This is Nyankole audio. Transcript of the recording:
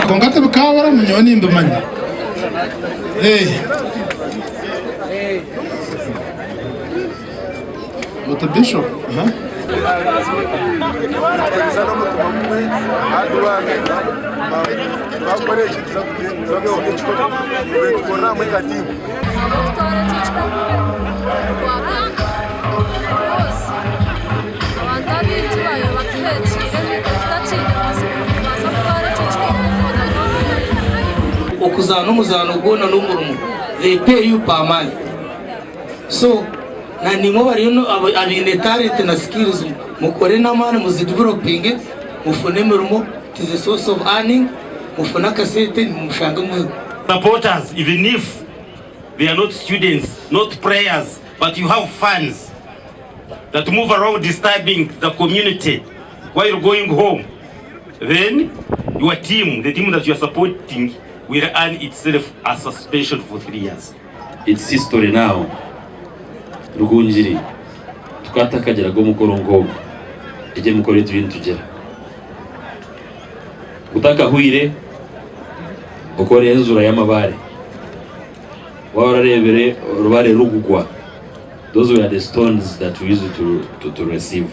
Kwonka tibikaaburamu nyowe nimbimanya. Oti Bishop? Nituheereza n'omutima gumwe kandi twakora eki nituza kusinga ekikopo nitukorera hamwe nka tiimu. Ahabw'okutwara eki ekikopo twakora because abantu abaingi baabaire batuheekiire naitwe tutakiine matsiko ngu nitubaasa kutwara eki ekikopo. Okuzaana omuzaano gwona n'omurimo they pay you per month so na nimwe abariyo abaine talent na skills mukore n'amaani muzi developinge mufune emirimo it is a source of earning mufune akasente mushange mu Supporters even if they are not students, not players but you have fans that move around disturbing the community while going home then your team, the team that you are supporting will earn itself a suspension for 3 years. It's history now. Rukungiri tukatakagiraga omukoro nk'ogu. Egi emikoro ei turiyo nitugira. Otakahwire okore enzura y'amabaare. Waaba orareebire orubaare rurikugwa, those were the stones that we used to, to, to receive.